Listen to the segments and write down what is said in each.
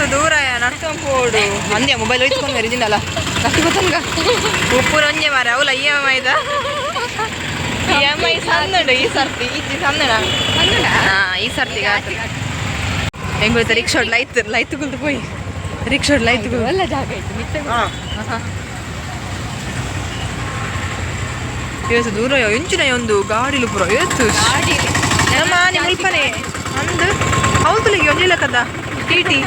ಏತು ದೂರ ನಡ್ಕೊಂಡು ಪೋಡು ಅಂದ್ಯ ಮೊಬೈಲ್ ಒಯ್ತ್ಕೊಂಡು ಮೆರಿಜಿನಲ್ಲ ಕತ್ತಿ ಗೊತ್ತಂಗ ಉಪ್ಪುರ ಒಂಜೆ ಮಾರ ಅವಲ ಇ ಎಮ್ ಐದ ಇ ಎಮ್ I ಸಣ್ಣಡು ಈ ಸರ್ತಿ ಇಜ್ಜಿ ಸಣ್ಣಡ. ಹಾ, ಈ ಸರ್ತಿ ಹೆಂಗ್ ಗೊತ್ತಾ, ರಿಕ್ಷಾಡ್ ಲೈತ್ ಲೈತ್ ಕುಲ್ದು ಪೋಯಿ, ರಿಕ್ಷಾಡ್ ಲೈತ್. ಒಲ್ಲ ಜಾಗ ಇತ್ತು ಮಿತ್ತ. ಏತು ದೂರ ಎಂಚಿನ ಒಂದು ಗಾಡಿಲು ಪೂರ ಏತು. ನಮ್ಮ ನಿಮ್ಮ ಮುಲ್ಪನೆ ಅಂದು ಹೌದು, ಒಂಜಿ ಲೆಕ್ಕದ ಟಿ ಟಿ.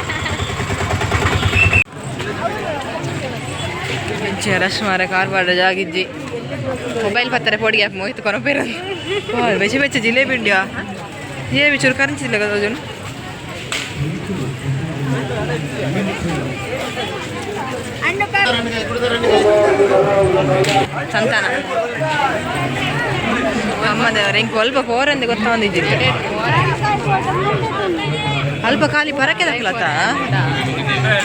ಎಂಚಿನ ರಶ್ ಮಾರ, ಕಾರ್ವಾಡ ಜಾಗಿಜ್ಜಿ. ಮೊಬೈಲ್ ಪತ್ತಾರೆ ಪೊಡಿಗೆ ಮೋಯ್ತು ಕೊನಪೇರ. ಬೆಚ್ಚ ಬೆಚ್ಚ ಜಿಲೇಬಿ ಉಂಡ್ಯಾ? ಜಿಲೇಬಿ ಚೂರು ಕರಂಚಿಲ್ಲ ಕದೋಜನು. ಸಂತಾನ ಅಮ್ಮ ದೇವರ, ಇಂಕ್ ಅಲ್ಪ ಪೋರಂದೆ ಗೊತ್ತಾವಂದಿದ್ದಿತ್ತು. ಅಲ್ಪ ಖಾಲಿ ಪರಕೆ ದಕ್ಕಲತ್ತ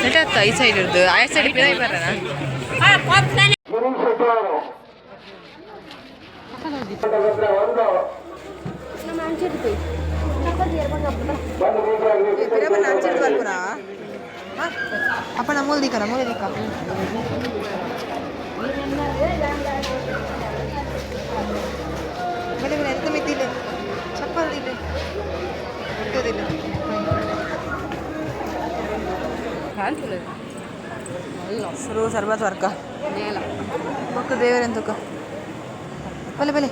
ಸೆಟ್ ಆತ. ಈ ಸೈಡ್ ಇರ್ದು ಆ ಸೈಡ್ ಪಿರಾಯಿ ಬರನ. ಅಪ್ಪ, ಮೂಲ ದಿಕ್ಕ, ಮೂಲ ದಿಕ್ಕ. ಮೇಲೆ ಮೇಲೆ ಎಂತ ಮಿದ್ದಿಲ್ಲ, ಚಪ್ಪಲ್ದಿಲ್ಲ, ಮುಟ್ಟೋದಿಲ್ಲ. ಸುರು ಸರ್ಬತ್ ವರ್ಕ ಬೊಕ್ಕ ದೇವರೆಂತಕ ಬಲೆ ಬಲೆ.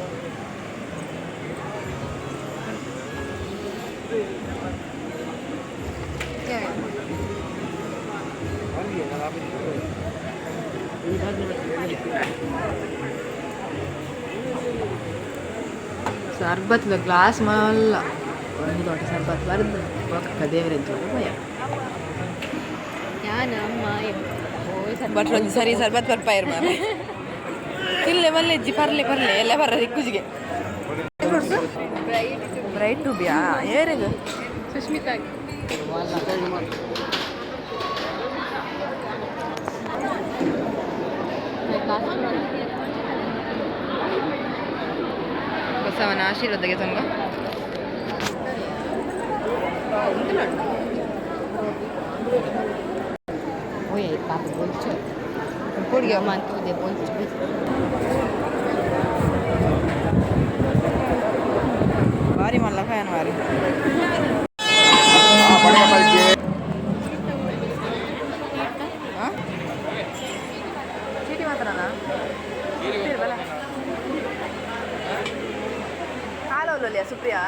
ಸರ್ಬತ್ದ ಗ್ಲಾಸ್ ಮಲ್ಲ ಒಂದು ದೊಡ್ಡ ಸರ್ಬತ್ ಬರೆದು ಬೊಕ್ಕ ದೇವರೆಂತ ಭಯ. ಯಾನ ಅಮ್ಮ. ಭಟ್ರು ಒಂಜಿ ಸರಿ ಸರ್ಬತ್ ಬರ್ಪಾಯಿರ್ ಮಾರೆ. ಇಲ್ಲೇ ಮಲ್ಲೆಜ್ಜಿ, ಪರ್ಲೆ ಪರ್ಲೆ ಎಲ್ಲ ಬರ್ರ ಇಕ್ಕುಜಿಗೆ. ಬ್ರೈಟ್ ಟು ಬಿಯಾ ಏರೆಗ್? ಸುಷ್ಮಿತಾ. ಬಸವನ ಆಶೀರ್ವಾದಗೆ ತಂಗ. ಓಯ್ ಪಾಪ ಬೊಲ್ಚು. ಹುಡುಗಿ. ಮಂತುದೆ ಬೊಲ್ಚು. ಭಾರಿ ಮಲ್ಲ ಫ್ಯಾನ್ ಮಾರಿ. ಚೀಟಿ ಮಾತ್ರನಾ? ಹಾಲೋಲಿಯಾ ಸುಪ್ರಿಯಾ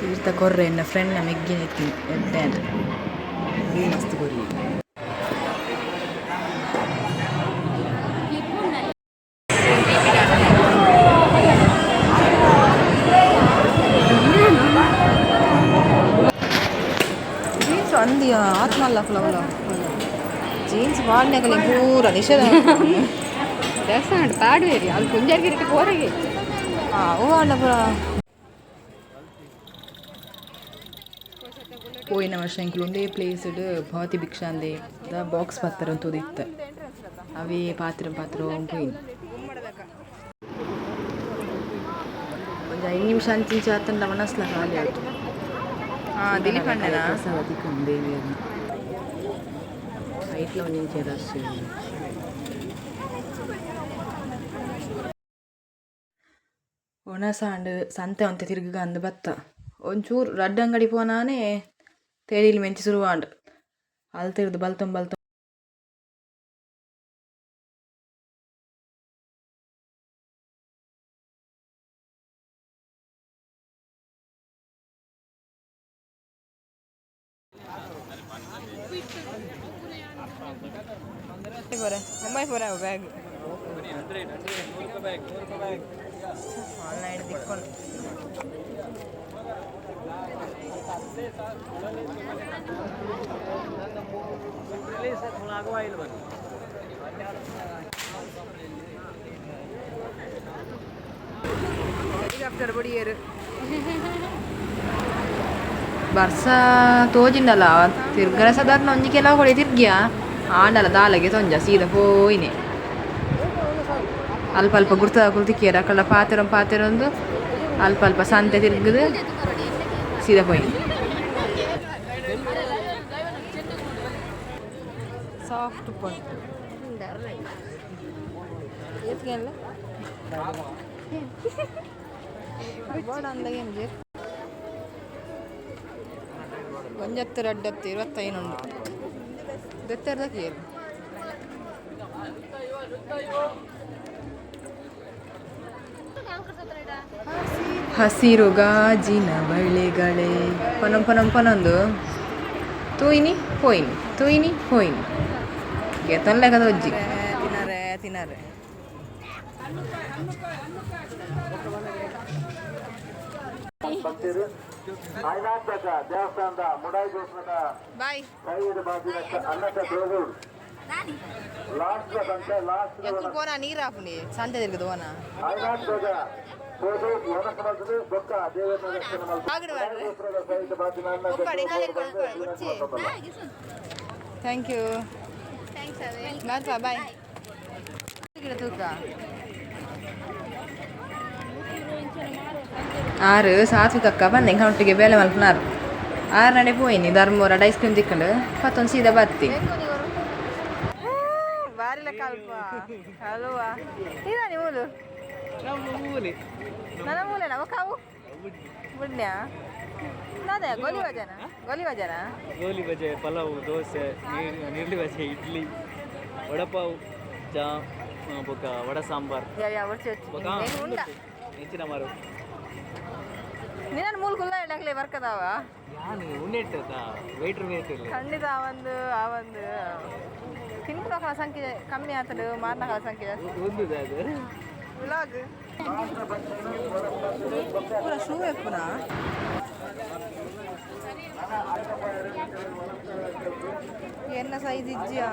ತೀರ್ಥ ಕೊರ್ರೆ ಎನ್ನ ಫ್ರೆಂಡ್ ಮೆಗ್ಗಿನ ಎತ್ತೀನಿ ಎಡ್ಡೆ ಅಂತ ಮಸ್ತ್ ಕೊರಿ. ಜೀನ್ಸ್ ಅಂದಿಯ ಆತ್ಮಲ್ಲ ಫುಲವಲ್ಲ ಜೀನ್ಸ್ ವಾಡ್ನೆಗಲಿ ಪೂರ ನಿಷೇಧ. ದೇವಸ್ಥಾನ ಪಾಡುವೇರಿ ಅಲ್ಲಿ ಕುಂಜಾರ್ಗಿರಿಕೆ ಪೋರಗೆ. ಹಾಂ, ಹೂ ಅಣ್ಣ ಪೂರ. ಪೋಯಿನ ವರ್ಷ ಎಂಕುಲು ಒಂದೇ ಪ್ಲೇಸ್ಡ್ ಭವತಿ ಭಿಕ್ಷಾಂದೆ the box ಪತ್ತರ ತೂದಿತ್ತು. ಅವೇ ಪಾತ್ರ ಪಾತ್ರ ಪೋಯಿನ. ಒಂಜಿ 5 ನಿಮಿಷ ಅಂಚಿಂಚ ಆತಂಡ ಮನಸ್ಲ ಖಾಲಿ ಆಯ್ತು. ಹಾಂ, ದಿಲೀಪ್ ಅಣ್ಣನಾ? ಪ್ರಸಾದ ತಿಕ್ಕೊಂಡು ದೇವಿಯನ್ನ ಐಟ್ಲ ಒಂದಿಂಚ ರಶ್. ಒಣಸಾಂಡ್ ಸಂತೆ ಒಂತೆ ತಿರುಗ ಅಂದ್ ಬತ್ತ. ಒಂಚೂರು ರಡ್ಡ್ ಅಂಗಡಿ ಪೋನಾನೆ ತೇರಿಲ್ ಮೆಂಚಿ ಶುರುವಾಂಡ್. ಅಲ್ತಿರ್ದು ಬಲ್ತೊಂದು ಬಲ್ತೊಂದು. ಪೋರೆ ಮುಂಬೈ ಪೋರೆ ಬ್ಯಾಗ್ ಆನ್ಲೈನ್ ದಿಕ್ಕೊಂಡು. ಹೆಲಿಕಾಪ್ಟರ್ ಬಡಿಯೇರು ಬರ್ಸ ತೋಜಿಂಡಲ್ಲ. ತಿರ್ಗರ ಸಾಧಾರಣ ಒಂಜಿ ಕೆಲವು ಕೊಡಿ ತಿರ್ಗಿಯ ಆಂಡಲ ದಾಲಗೆ ತೊಂಜ ಸೀದಾ ಪೋಯಿನೆ. ಅಲ್ಪ ಅಲ್ಪ ಗುರ್ತದ ತಿಕ್ಕಿಯರ ಅಕಲ್ಲ ಪಾತೆರ ಪಾತೆರೊಂದು ಅಲ್ಪ ಅಲ್ಪ ಸಂತೆ ತಿರ್ಗದು ಸೀದಾ ಪೋಯಿನಿ. ಸಾಫ್ಟ್ ಉಪ್ಪುಂಡು. ಏತ್ಗೆಲ್ಲ ಬೋಡ ಅಂದಾಗ ಏನು? ಒಂಜತ್ತು ರಡ್ಡತ್ತು 25 ಉಂಡು. ದೆತ್ತೆರ್ದ ಕೇರು. ಹಸಿರು ಗಾಜಿನ ಬಳೆಗಳೇ ಪನಂ ಪನಂ ಪನೊಂದು ತೂಯಿನಿ ಪೋಯಿನಿ, ತೂಯಿನಿ ಪೋಯಿನಿ, ಗೆತನ್ ಲೆಕ್ಕದ ಒಜ್ಜಿ. ತಿನ್ನರೆ ತಿನ್ನರೆ. ಭಕ್ತರು ಐನಾಟಕ ದೇವಸ್ಥಾನದ ಮುಡಾಯಿ ದೇವಸ್ಥಾನದ ಬಾಯ್. ಕೈಯದ ಬಾಜಿನ ಅನ್ನದ ದೇವರು ಲಾಸ್ಟ್ ಸಂತೆ ಲಾಸ್ಟ್. ಎಕ್ಕು ಪೋನ ನೀರು ಹಾಪುಂಡಿ ಸಂತೆ ತಿರ್ಗದು ಓನ. ಐನಾಟಕ ಹೋದು ಒಣಸ ಮಲ್ತದು ಬೊಕ್ಕ ದೇವರ ದರ್ಶನ ಮಲ್ತು. ಆಗಡು ಮಾಡ್ರಿ. ದೇವಸ್ಥಾನದ ಸಹಿತ ಬಾಜಿನ ಅನ್ನದ. ಒಪ್ಪಡಿ. Thank you. ಮಾತ್ವಾ ಬಾಯ್. ತೂಕ ಆರು ಸಾತ್ವಿಕ ಅಕ್ಕ ಬಂದೆ ಒಟ್ಟಿಗೆ ಬೇಲೆ ಮಲ್ಪನಾರು. ಆರು ನಡೆ ಪೋಯಿನಿ ಧರ್ಮೋರ ಐಸ್ ಕ್ರೀಮ್ ತಿಕ್ಕೊಂಡು ಪತ್ತೊಂದು ಸೀದಾ ಬತ್ತಿ. ಬಾರಿಲ ಕಲ್ಪ ಅಲ್ವಾ? ಇದಾನೆ ಮೂಲು. ನನ್ನ ಮೂಲೆನಾ ಕಾವು ಬುಡ್ನ್ಯಾ ನಾದೇ ಗೋಲಿ ಬಜಾನ, ಗೋಲಿ ಬಜಾನ. ಗೋಲಿ ಬಜೆ, ಪಲಾವು, ದೋಸೆ, ನೀರು ನೀರುಳ್ಳಿ ಬಜೆ, ಇಡ್ಲಿ, ವಡಪಾವ್, ಚಾ, ಬೊಕ್ಕ ವಡ ಸಾಂಬಾರ್. ಯಾವ ಯಾವ ಒರ್ಚಿ ಒರ್ಚಿ. ಬೊಕ್ಕ ಉಂಡ. ಹೆಚ್ಚಿನ ಮಾರು. ನಿನ್ನ ಮೂಲ ಕುಲ್ಲ ಇಡಕ್ಲೆ ಬರ್ಕದಾವ. ಯಾನು ಉಂಡೆಟ್ಟ ವೇಟ್ರ್ ವೇಟ್ ಇಲ್ಲ. ಖಂಡಿತ ಆ ಒಂದು ಆ ಒಂದು ತಿನ್ಪುನಕಲ ಸಂಖ್ಯೆ ಕಮ್ಮಿ ಆತಡು, ಮಾರ್ನಕಲ ಸಂಖ್ಯೆ ಜಾಸ್ತಿ. ಒಂದುದ ಅದು. ವ್ಲಾಗ್ ಪೂರ ಶೂ ಎಪ್ಪುನ. ಎನ್ನ ಸೈಜ್ ಇಜ್ಜಿಯಾ?